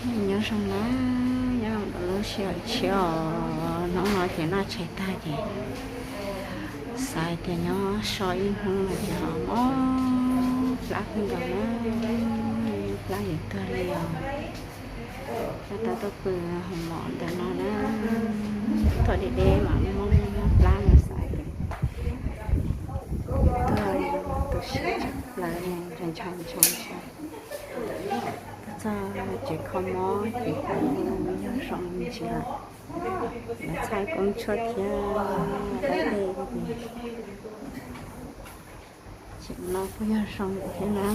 Nyob zoo na, nyob zoo rau lub sij hawm tshiab os, hnub no ces noj tshais tag ces xav tias nyob so ib hnub no ces ho mob plab kawg nkaus na, plab yuav tuag li os. Tab tom tuaj pw hoo mom ntawm no na, tuaj deb deb mas mob mob plab no xav tias tuag li, tu siab tshaj plaws li, ntshai ntshai ntshai ntshai. Txog tsev kho mob ces kuj yog zoo me ntsis lawm, lawv txhaj koob tshuaj thiab dab tej. Tsev no kuj yog zoo thiab na,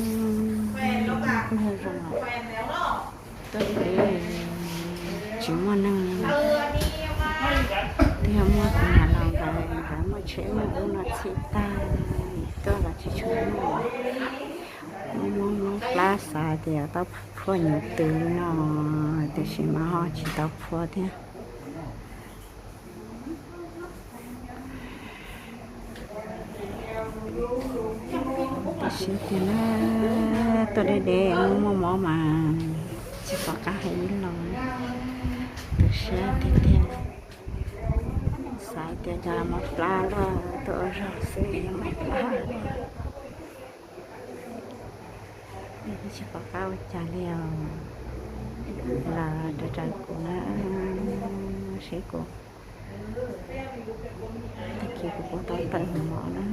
kuj yog zoo lawm. Tuaj deb deb tsis muaj neeg li mas, twb yog muaj tus niam laus ntawd, nkawd muaj tsheb muaj ub no txhij tag, tuaj los tsis tshua muaj. Mob mob plab xav tias tau phua nyuv tws li no, tiam sis mas ho tsis tau phua thiab. Tu siab tiag na, tuaj deb deb muaj mob mas tsis pom qab hais ib los, tu siab tiag tiag. Xav tias cov mob plab luaj tuaj ua zog xwb, mob plab luaj. Tsis pom qab ua cas li os. Los raws raws kuv na, seb kuv, tag kis kuv puas tau tawm hoo mom na.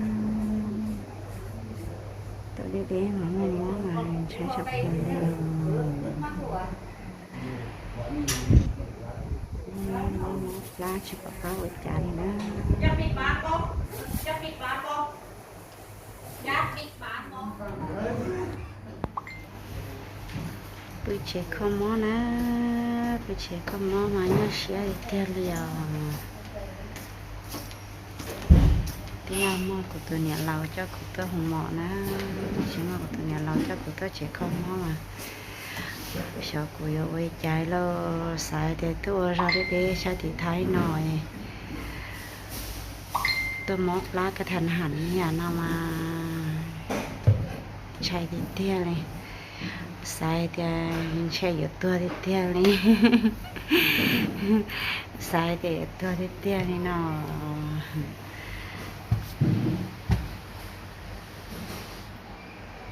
Tuaj deb deb mas muaj mob mas ntshai tshaj plaws li. Mob plab tsis pom qab ua cas li na. Pw tsev kho mob na, pw tsev kho mob mas nyuaj siab tiag tiag li os. Twb yog muaj kuv tus niam laus coj kuv tuaj hoo mom na, tsis muaj kuv tus niam laus coj kuv tuaj tsev kho mob mas xyov kuv yuav ua li cas lauj. Xav tias tuaj ua zog deb deb sab tim Thaib no, tuaj mob plab kaj tha ham li yam no mas ntshai tiag tiag li. Xav tias ntshe yuav tuag tiag tiag li. Xav tias yuav tuag tiag tiag li no.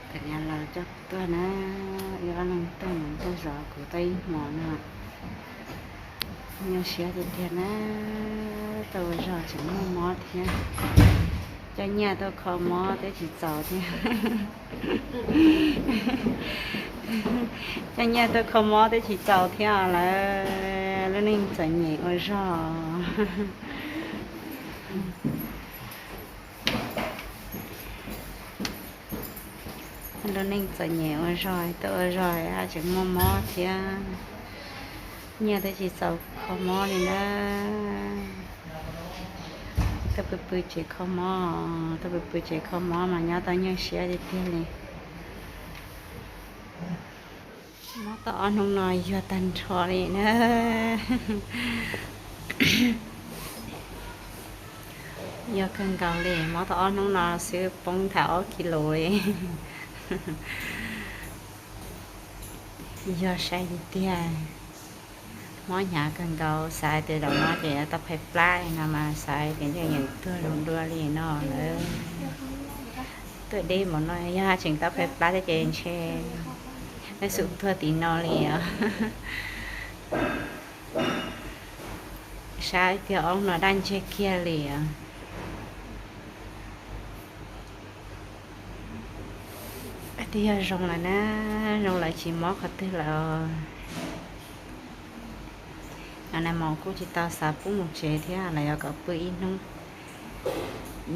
Tus niam laus coj kuv tuaj na, wb ob leeg tuaj mus tuaj zov kuv tau ib hmo no. Nyuaj siab tiag tiag na, tuaj ua zog tseem muaj mob thiab. Coj nyiaj tuaj kho mob twb tsis txaus thiab. Coj nyiaj tuaj kho mob twb tsis txaus thiab, lawv lub neej txom nyem ua zog. Lub neej txom nyem ua zog, tuaj ua zog haj tseem muaj mob thiab. Nyiaj twb tsis txaus kho mob li na. Tuaj pw pw tsev kho mob, tuaj pw pw tsev kho mob mas nyob tau nyuaj siab tiag tiag li. Mob tau ob hnub no yuag tag nrho li na. Yuag kawg nkaus li, mob tau ob hnub no xwb poob thaum ob kis lus li. Yog sai tiag tiag, mob hnyav kawg nkaus, xav tias zaum no ces yuav tau phais plab no mas xav tias ntshe yeej tuag lug dua li no lawm. Tuaj deb npaum no yog tseem tau phais plab thiab ces ntshe nej xum tuag tim no li os. Saib tiag, ob no daj ntseg kiag li os. Twb yog zoo lawm na, zoo lawm tsis mob qhov twg lawm. Nais mas kuj tsis tau xav pub mus tsev thiab, lawv yuav kom pw ib hnub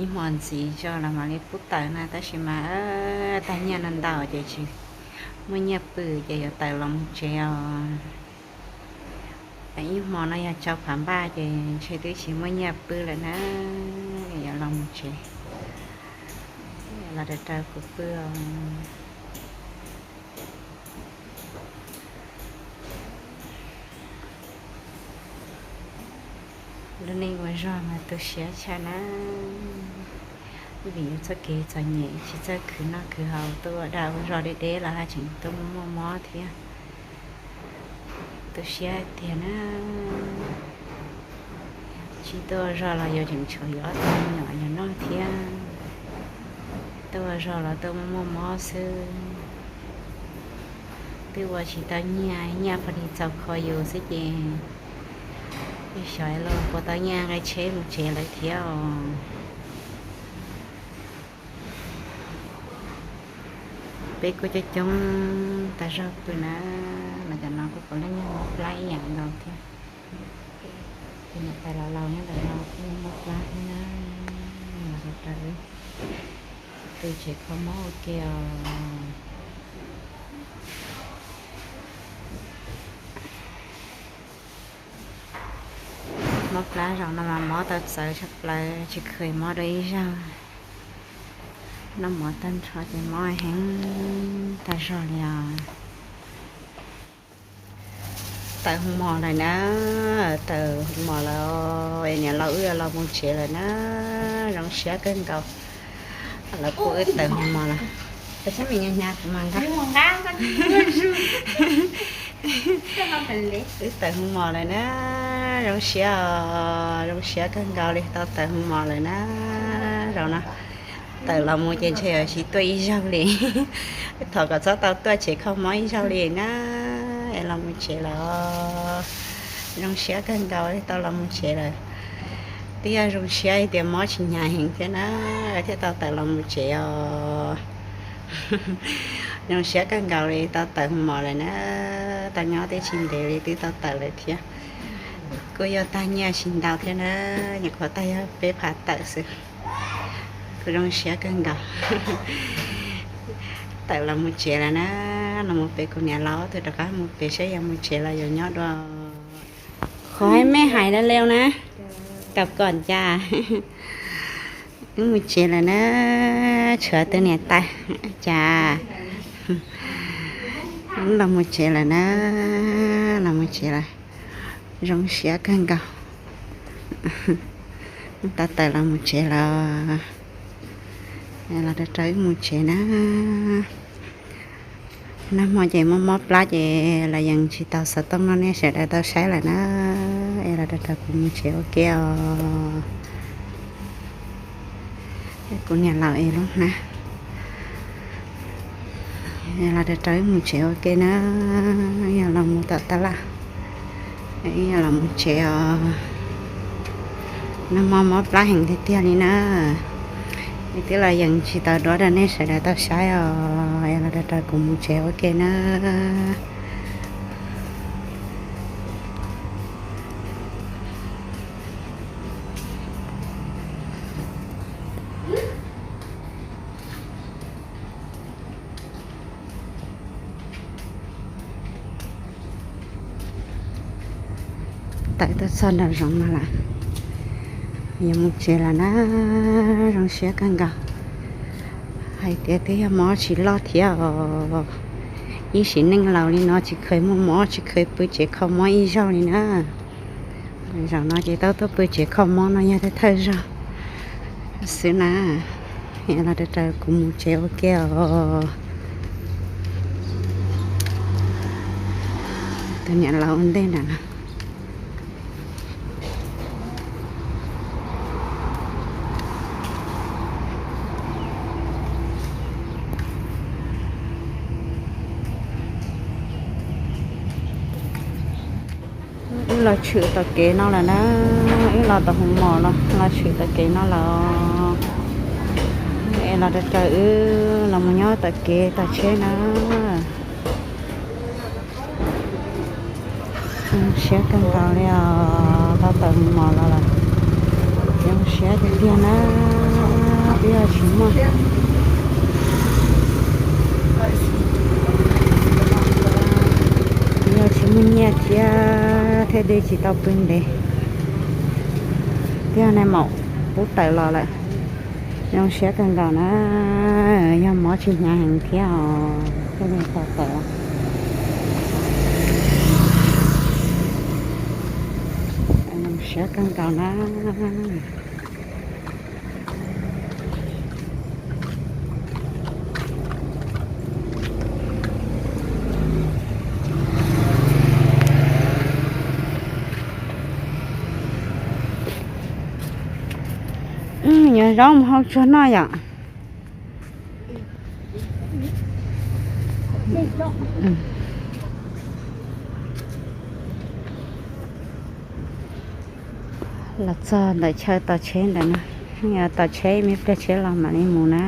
ib hmo ntxiv tso los mam li pub tawm na, tab sis mas tag nyiaj no ntau ces tsis muaj nyiaj pw ces yuav tawm los mus tsev os. Ib hmo no yog tsau phav npaj ces ntshe twb tsis muaj nyiaj pw lawm na, yuav los mus tsev. Los raws raws kuv pw os. Lub neej ua zog mas tu siab tshaj na, vim yus txoj kev txom nyem tsis txawj khwv noj khwv haus, tuaj ua dag ua zog deb deb los haj tseem tuaj muaj mob thiab. Tu siab tiag na. Tsis tuaj ua zog los yuav tseem tshuav yuav ob tug me nyuam yuav noj thiab. Tuaj ua zog los tuaj muaj muaj mob xwb. Twb ua tsis tau nyiaj, nyiaj pha li txaus kho yus xwb ces xyov los puas tau nyiaj nqa tsheb mus tsev lawm thiab os. Peb kuj coob coob tas zog pw na, los cov no kuj puav leej yog mob plab ib yam nkaus thiab. Tus niam tais laus laus nyob ntawm no kuj mob plab thiab na, los rau pw tsev kho mob ua ke os. Mob plab zaum no mas mob tau txawv tshaj plaws, tsis kheev mob dua ib zaug. Noj mov tag nrho ces mob heev tag zog li os. Tawm hu mos lawm na, tawm hu mos lawm, niam laus wb los mus tsev lawm na, zoo siab kawg nkaus. Lawv pub wb tawm hu mos lawm. Tab sis me nyuam nyuam kuv mas nqa. Wb tawm hu mos lawm na, zoo siab os, zoo siab kawg nkaus li tau tawm hu mos lawm na. Zaum no tawm los mus ces ntshe yuav tsis tuaj ib zaug li. Thov kom txhob tau tuaj tsev kho mob ib zaug li na. Es los mus tsev lawm os. Zoo siab kawg nkaus li tau los mus tsev lawm. Twb yog zoo siab hais tias mob tsis hnyav heev thiab na, thiaj tau tawm los mus tsev os. Zoo siab kawg nkaus li tau tawm hu mos lawm na. Tau nyob twb tsis ntev li twb tau tawm lawm thiab. Kuj yog tag nyiaj tsis ntau thiab na, nyuam qhuav tag yog peb phav tawm xwb. Kuv zoo siab kawg nkaus. Tawm los mus tsev lawm na, los mus pem kuv niam laus ob tug rov qab mus pem saib yuav mus tsev los yuav nyob dua. Qhov mej hais lawm na, kam kom cas. Wb mus tsev lawm na, tshuav tus niam tais cas. Wb los mus tsev lawm na, los mus tsev lawm. Zoo siab kawg nkaus. Tau tawm los mus tsev lawm. Los rau rau wb mus tsev na. Nag hmo ces mob mob plab ces los yeej tsis tau xov tooj rau nej sawv daws tau saib lawm na. Es los rau rau kuv mus tsev ua ke os. Kuv niam laus es lub hnab. Los rau rau wb mus tsev ua ke na. Yog los mus tom tab laj, yog los mus tsev os. Nag hmo mob plab heev tiag tiag li na. Es twb los yeej tsis tau duab rau nej sawv daws tau saib os. Es los rau rau kuv mus tsev ua ke na. Tawm tuaj txog nraum zoov no lawm, yuav mus tsev lawm na. Zoo siab kawg nkaus, hais tias twb yog mob tsis loj thiab os. Ib sim neej laus li no tsis kheev muaj mob tsis kheev pw tsev kho mob ib zaug li na. Zaum no ces tau tuaj pw tsev kho mob no yog thawj thawj zaug xwb na. Los rau rau kuv mus tsev ua ke os. Tus niam laus ua ntej na. Wb los tshwm tom kev no lawm na, wb los tom hoo mos los los tshwm tom kev no lawm. Es los rau rau wb los mus nyob tom kev tom tsheb na. Zoo siab kawg nkaus li os, tau tawm hoo mos los lawm. Zoo siab tiag tiag na, twb yog tsis muaj, twb yog tsis muaj nyiaj thiab thiaj li tsis tau pw ntev. Twb yog nais maum pub tawm los lawm. Zoo siab kawg nkaus na, yog mob tsis hnyav heev thiab os, thiaj li tau tawm. Zoo siab kawg nkaus na. Zaub mus hau tsuag noj yom. Los txog ntawm chaw tos tsheb ntawm no, yog tos tsheb me pliag tsheb los mam li mus na.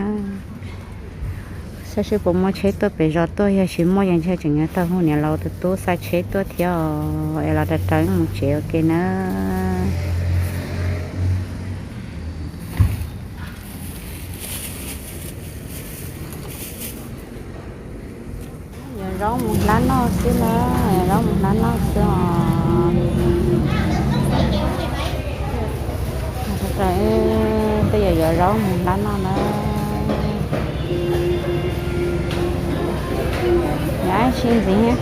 Saib seb puas muaj tsheb tuaj pem zos tuaj, yog tsis muaj ces ntshe tseem yuav tau hu niam laus tus tub xa tsheb tuaj thiab os, es los raws raws mus tsev ua ke na. Yuav zaub mus hlab noj xwb na, yuav zaub mus hlab noj xwb os. Tej yam yuav zaub mus hlab noj na. Yog sib ntxiv thiab.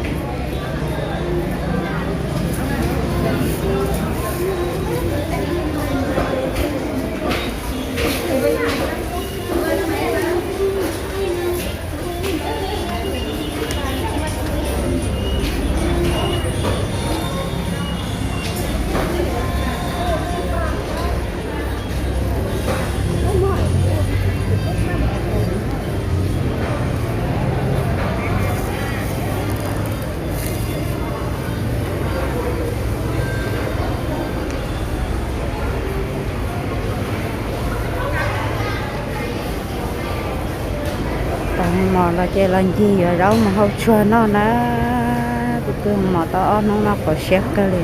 Tau mos los ces los ncig yuav zaub mus hau tsuag noj na. Kuv twb mos tau ob hnub no qhov siab kawg li.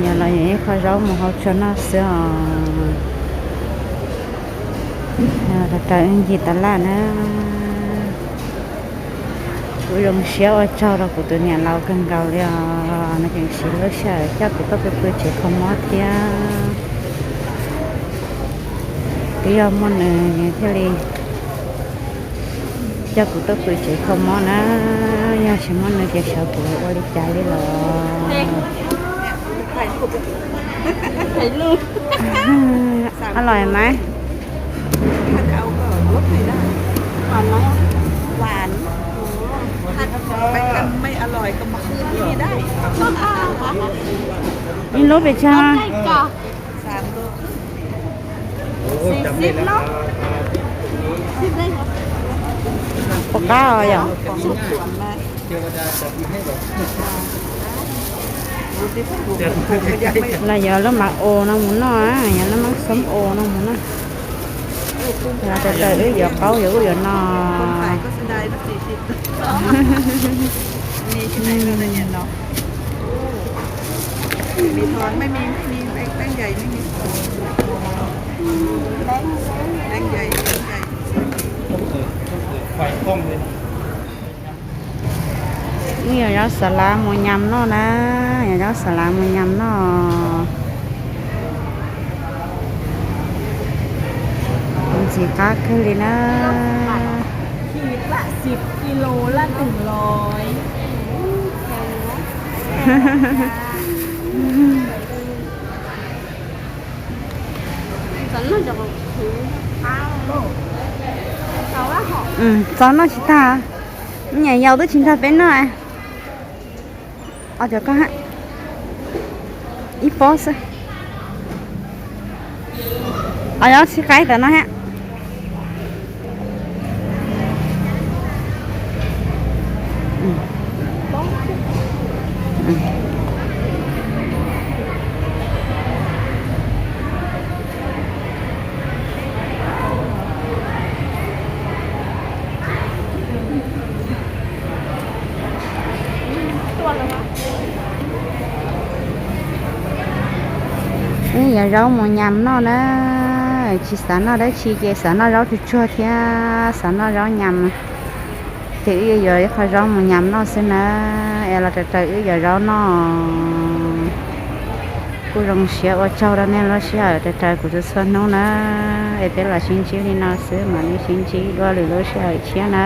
Yog los yuav ib qho zaub mus hau tsuag noj xwb os. Raws raws ncig tas laj na. Kuv zoo siab ua tsaug rau kuv tus niam laus kawg nkaus li os, nws tseem siv lub sij hawm coj kuv tuaj pw pw tsev kho mob thiab. Twb yog muaj nws nws thiaj li coj kuv tuaj pw tsev kho mob na, yog tsis muaj nws ces xyov kuv ua li cas li los. Alois mas. Ib lub pes tsawg? Puas qab os yom? Los yog lub mas os no mus noj, yog lub mas xoob os no mus noj. Los raws raws wb yuav qaub yuav ub yuav no. Wb yuav zaub xav lav mus nyam noj na, yuav zaub xav lav mus nyam noj. Ntxim qab kawg li na. Txaus noj tsis tag, nyuam yaus twb tsis nrog peb noj. Os, cov koj ha, ib pob xwb. Os, yog sib qaib tam no ha. Wb yuav zaub mus nyam noj na, tsis xav noj dab tsi ces xav noj zaub tsuag tsuag thiab xav noj zaub nyam. Ces wb yuav yuav ib qho zaub mus nyam noj xwb na, es los raws raws wb yuav zaub noj. Kuj zoo siab ua tsaug rau nej lub sij hawm raws raws kuv txhua txhua hnub na, es peb los sib ntsib li no xwb, mam li sib ntsib dua lwm lub sij hawm tshiab na.